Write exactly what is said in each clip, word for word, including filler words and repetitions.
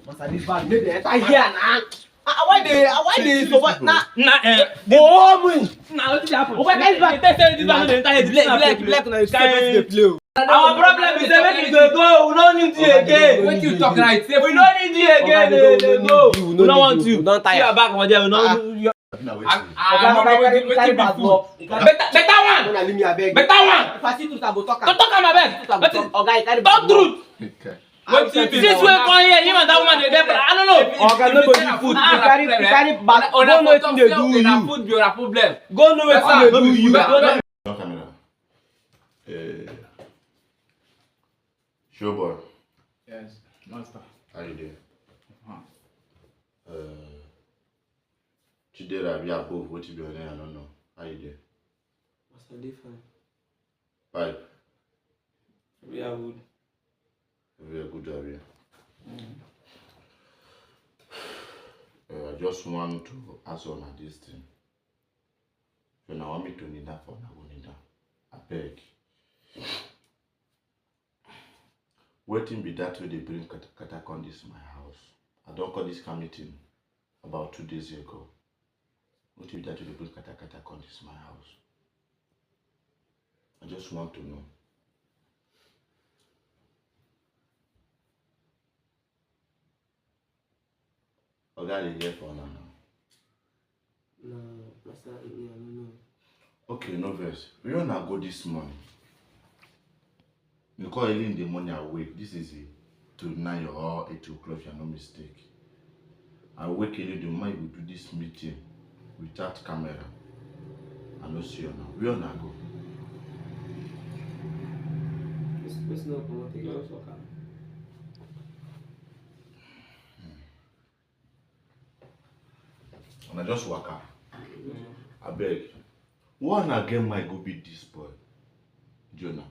Master, this bag, make dem enter here na. Ah, why dey, ah, why dey so what na? Na, eh, go home. Na wetin dey happen? Oga, carry bag. They say this bag no dey enter here. Be like, be like, be like una dey see person dey play o. Our problem is say make you dey go. We no need you again. Wetin you talk right? Say we no need you again. Dey go. We no want you. We don tire. See your bag for there. We no. I, I no know wetin, wetin be food. Better, better one. Una leave me, abeg. Better one. If I see truth, I go talk am. Don't talk am, abeg. If I see truth, I go talk. Oga, you carry bag. Talk truth. Okay. Wetin be since we come here, him and that woman dey get problem. I don't know. Oga, no go give food. You carry, you carry bag. Go know wetin dey do you. Una food be una problem. Go know wetin dey do you. Go know. No camera. Eh, show boy. Yes, master. How you dey? Uh-huh. Uh, Chidera be above, wetin be your name? I don't know. How you dey? Master, dey fine. Pipe. We are good. We are good, abi? Mm. Uh, I just want to ask una this thing. If una want me to kneel down for una, go kneel down. Abeg. Wetin be that wey dey bring kata-, kata come this my house? I don call this kind meeting about two days ago. Wetin be that wey dey bring kata-, kata come this my house? I just want to know. Oga dey there for una now. No, master, me, I don't know. Okay, no vex. Where una go this morning? Because early in the morning I wake. This is it, to nine or eight o'clock, if I'm not mistake. I wake early in the morning, we do this meeting without camera. I no see una. Where una go? Person, person no comot again, just waka. Una just waka. Mm. Abeg, why una get mind go beat this boy, Jonah?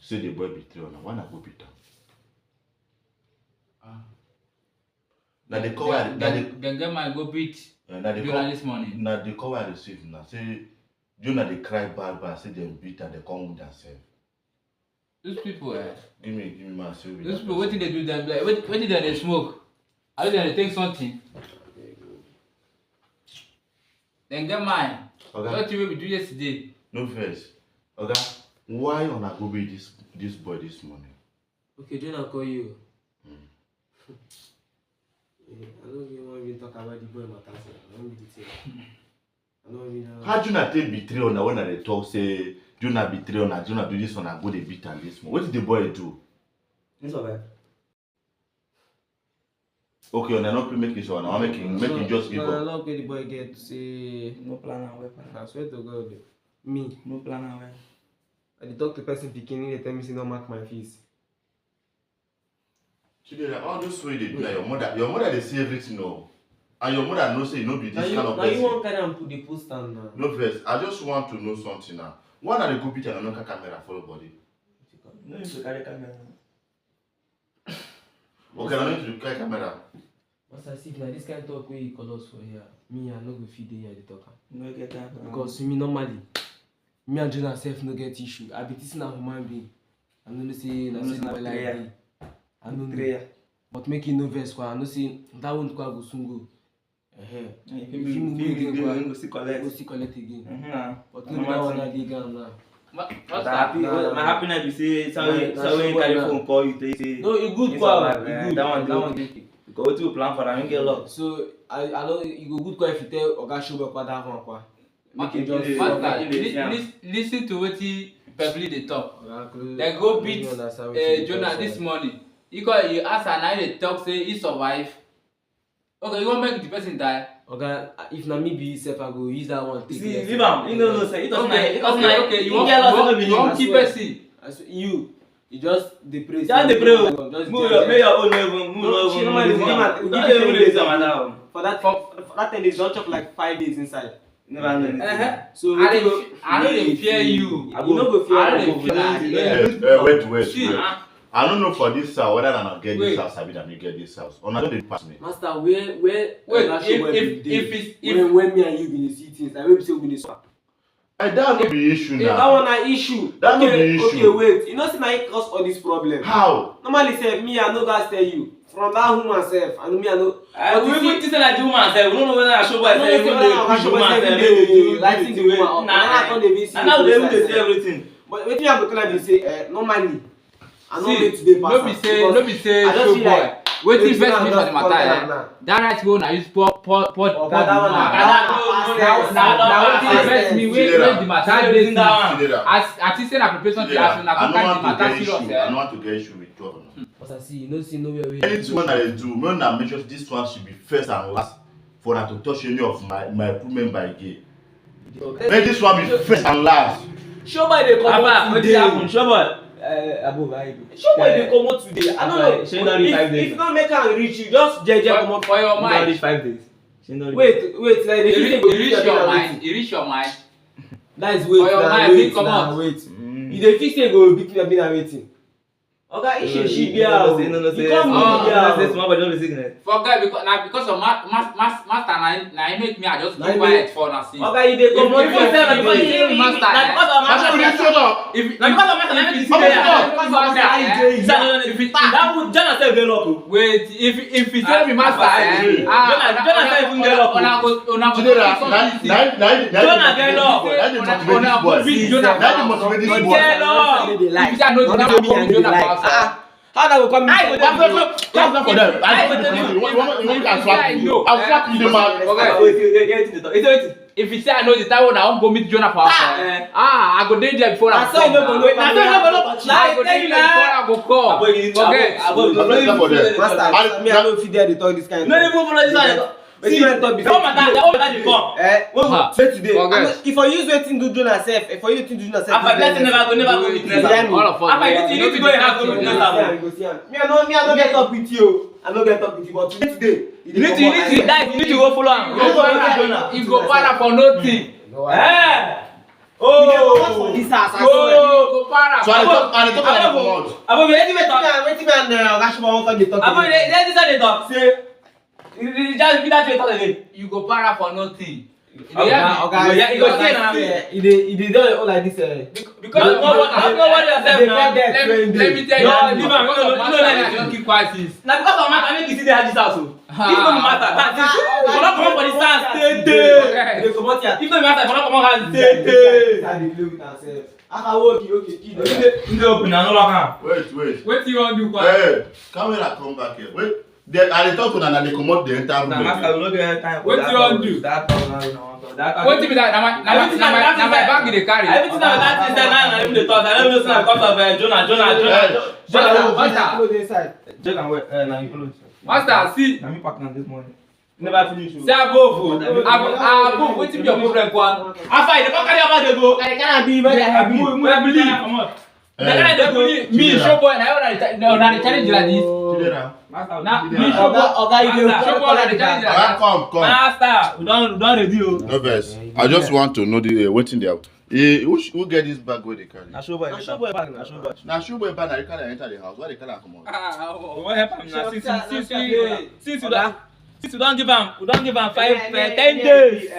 Say the boy betray una. Why una go beat am? Ah. Na the call I, na the, dem get mind go beat, eh, na the Jonah call, this morning. Na the call I receive now. Say Jonah dey cry bad bad. Say dem beat am, dem come wound themselves. Those people, eh? Give me, give me my silver. Those people, wetin dey do dem? Like, wait, wetin dem dey smoke? Abi dem dey take something? Dem get mind. Oga. That thing wey we do yesterday. No vex. Oga, why una go beat this, this boy this morning? Okay, Jonah call you. Hmm. Eh, I no even wan even talk about the boy matter sef. I wan be the thing. I no even know. How Jonah take betray una when I dey talk say Jonah betray una, Jonah do this one, I go dey beat am this one? Wetin the boy do? This one, eh? Okay, una no fit make this one. I wan make him, make him just give up. No, no, no, the boy get to say no plan am well, papa. I swear to God, me. No plan am well. I dey talk to person pikin, he dey tell me say no mark my face. Chidera, all those wey dey do na your mother. Your mother dey see everything o. And your mother know say you no be this kind of person. Na you wan carry am put the post am now. No vex, I just want to know something now. Why una dey go beat another camera follow body? No need to carry camera. Okay, I no need to carry camera. Master, see, if na this kind talk wey you call us for here, me, I no go fit dey here dey talk am. No get time for am. Because me, normally, me and Jonah sef no get issue. I be this na human being. I no know say na so the boy like me. I no know. But make you no vex, kwa. I know say that wound, kwa, go soon go. Eh-heh. If you move again, kwa, you go still collect. Go still collect again. Mm-hmm. But no be that one I dey ground now. But happy, my happiness be say, so when you carry phone call you, take say, no, e good, kwa. E good. That one dey okay. Because wetin we plan for am, we get luck. So I, I know e go good, kwa, if you tell Oga Showboy, kwa, that one, kwa. Make e just, master, listen to wetin Beverly dey talk. Dem go beat, eh, Jonah this morning. He call, you ask her, na him dey talk say he survive. Okay, you wan make the person die? Oga, if na me be you sef, I go use that one take. See, leave am. He no know say, he talk na, he talk na, okay, you wan, you wan kill person. I swear, you, you just dey pray. Just dey pray o. Move your, make your own no even, move no even, move no even. Give your own no even. For that, for that ten days, don chop like five days inside. Never know anything. Uh-huh. So I no dey fear you. I no go fear you. I no dey fear you. Eh, eh, wait, wait, wait. I no know for this house whether una get this house, abi na me get this house. Una no dey pass me. Master, where, where, where, if, if, if, when, when me and you been dey see things, like, wey be say we been dey suffer. Eh, that no be issue now. That one na issue. That no be issue. Okay, wait. You know say na him cause all this problem. How? Normally sef, me, I no gats tell you. From that woman sef, and me, I no. But we even think say na the woman sef. We no know whether na show boy sef even dey push woman sef. Like the woman. Na now we dey even dey see everything. But wetin I go tell am be say, eh, normally, I no dey today pass am. No be say, no be say show boy. Wetin vex me for the matter, eh? That right wey una use pour, pour, pour, pour the woman. That one na, na wetin vex me. Wey, wey the matter dey since. As I think say na preparation thing, as una come carry the matter serious, eh? I no want to get issue with governor. But I see, you know, see nowhere wey. Anything wey una dey do, make una make sure this one should be first and last for una to touch any of my, my crew member again. Make this one be first and last. Show boy dey comot today. Wetin happen? Show boy. Eh, Abu, how you do? Show boy dey comot today. I don't know. If, if not make am reach you, just jeje comot. For your mind. Reach five days. Wait, wait, like, e reach your mind. E reach your mind. That is wait. For your mind, wait, wait. You dey feel say go beat me, be na wetin? Oga, Ishe, she be out. You come meet me out. Say small body no be sickness. For guy, because, na because of ma-, ma-, ma-, master, na him, na him make me, I just keep quiet for na since. Oga, you dey comot. If you say na because of master, na because of master. If, na because of master, na because of master. If that would, Jonah sef get luck o. Wait, if, if you tell me master, eh? Ah, Jonah, Jonah sef even get luck o. Una go, una go. Jonah get luck. Una go beat Jonah. That dey motivate this boy. Get luck. If you say I know the number, come meet Jonah for outside. How that go come? I go tell you. Come for them. I go tell you. You want, you want, you want me to slap you? I will slap you, the man. Okay. Wait, wait, wait, wait, wait, wait. If you say I know the time when I wan go meet Jonah for outside, ah, I go dey there before I go come. Na so you no go know. Na so you no go know. I go dey there before I go come. Forget. Master, me, I no fit there dey talk this kind of thing. No even follow this one. See, come matter, that one matter dey come. Eh? When we say today, if I use wetin do Jonah sef, if I use wetin do Jonah sef, Alpha, blessing never go, never go witness am. Alpha, you need to, you need to go and have go witness am. You go see am. Me, I no, me, I no get talk with you. I no get talk with you, but today, today, you need to, you need to go follow am. You go follow Jonah. You go para for nothing. Eh? Oh, you dey comot for this house, I swear. You go para. So I dey talk, I dey talk about comot. Above, wetin me talk? Wetin me and, uh, Oga Shima wan come dey talk again? Above, this one dey talk. Say, you, you just repeat that thing you talk again. You go para for nothing. Oga, oga, you go see now. You dey, you dey do your own like this, eh. Because no, no, no, no worry yourself now. Let me, let me tell you. No, leave am. No, no, no, no, no. Just keep quiet, sis. Na because of matter make you see dey this house o. If no be matter, that is, for not comot for the sand, stay there. You dey comot here. If no be matter, for not comot house, stay there. I dey play with myself. Aka, okay, okay, kid. You dey, you dey open, I no lock am. Wait, wait. Wetin you wan do, kwa? Hey, camera, come back here. Wait. They, I dey talk to una, na dey comot, dey enter room. Na master, we no get time for that. Wetin you wan do? That talk na we no wan talk. That talk. Wetin be that? Na my, na my, na my, na my bag you dey carry. Everything na that thing sef, na, na him dey talk. I don't know say na because of, uh, Jonah, Jonah, Jonah, Jonah. Master, master. Jonah, wait, uh, na him clothes. Master, see. Na me pack am this morning. Never finish o. Say above o. Above, above, wetin be your problem, kwa? Afa, you dey come carry your bag dey go. I can't be, but I be. Where be? Comot. Eh, me, show boy, na you na the challenge like this. Chidera. Na me show boy, oga, you dey show boy na the challenge like that. Come, come. Master, we don, we don ready o. No vex. I just want to know the, uh, wetin dey happen. Eh, who sh-, who get this bag wey dey carry? Na show boy, na show boy bag, na show boy. Na show boy bag, na you carry enter the house. Why dey carry am comot? Ah, we wan help am na. Since, since, since, since you don, since you don give am, we don give am five, eh, ten days.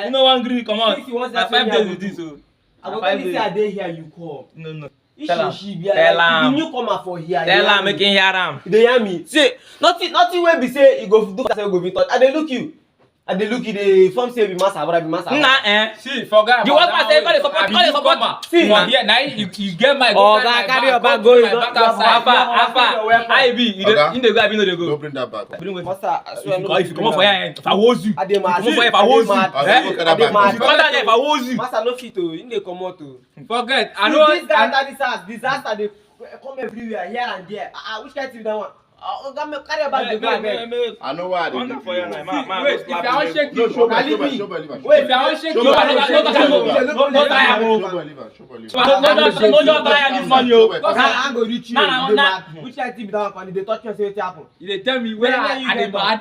You no wan gree comot. Na five days with this o. I go tell you say I dey here, you come. No, no. Tell am. She be like the newcomer for here. Tell am, make him hear am. You dey hear me? See, nothing, nothing wey be say you go do, say you go fit touch. I dey look you. I dey look you, dey form say you be master, but I be master. Nah, eh. See, for guy. The one man say, call the support, call the support. See, for here, now you, you get my, oga, carry your bag, go, you don, Alpha, Alpha, I be, you dey, you dey go, I be no dey go. Go bring that bag. Bring wetin? Master, I swear, if you comot for here, eh, if I woz you. I dey mad. If you comot for here, if I woz you. I dey mad. If you comot for here, if I woz you. Master, no fit o. Him dey comot o. Forget. I know this guy, that disaster, disaster dey come everywhere, here and there. Ah, ah, which kind thing be that one? Ah, oga, make, carry your bag, dey go, abeg. I know why I dey do for you now. Wait, if I wan shake you, no, show me, show me, show me. Wait, if I wan shake you, no, no, no, no, no, no, try am o. Show me, leave am, show me, leave am. No, no, no, no, no, try am this morning o. Because I go reach you. Which kind thing be that one? You dey touch me, say wetin happen? You dey tell me whether I dey mad?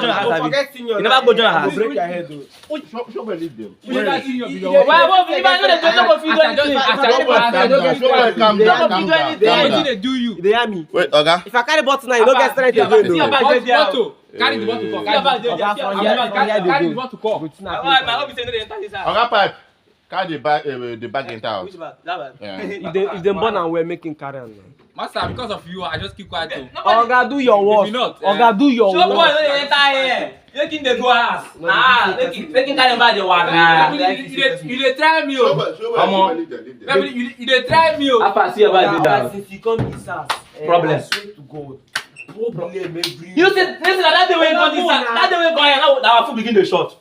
go join her house, abi? You never go join her house. Break your head, though. Show, show me leave them. Why, why, if I know they don't go fit do anything. Show me, calm down, calm down, calm down. Wetin dey do you? You dey hear me? Wait, Oga. If I carry bottle now, you no get strength again, though. Carry the bottle. Carry the bottle. Carry the bottle. Carry the bottle. Oga, my own be say no dey enter this house. Oga Pipe. Carry the bag, uh, the bag enter house. Which bag? That bag. Yeah. If they, if they burn am well, make him carry am now. Master, because of you, I just keep quiet o. Oga, do your work. If you not, eh. Oga, do your work. Show boy no dey enter here. Make him dey go house. Ah, make him, make him carry bag dey waka. You dey, you dey, you dey try me o. Show boy, show boy, show boy, leave them, leave them. You dey try me o. How far see your bag dey down? Since you come this house, eh, problem. I swear to God, problem every. You see, listen, that day when you come this house, that day when you come here, now our food begin dey short.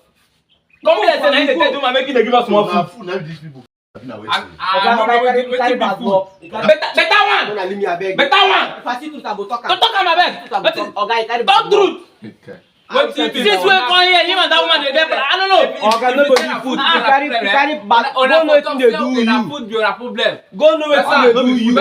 Come here, say, na him dey tell you, man, make you dey give us more food. Na food na these people. I, I, I no know wetin, wetin be food. Better, better one. Una leave me, abeg. Better one. If I see truth, I go talk am. Don't talk am, abeg. Talk truth. Wetin be since wey come here, him and that woman dey get problem. I don't know. Oga, no go be food. You carry, you carry bag. Go know wetin dey do you. Go know wetin dey do you.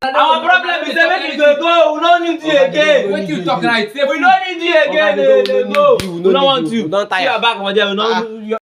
Our problem is say make you dey go. We no need you again. Wetin you talk now? We no need you again. Dey go. We no want you. We don tire. See your bag for there. We no.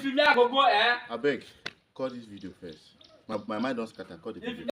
if you me, I go go, eh? Abeg, cut this video first. My, my mind don scatter. Cut the video.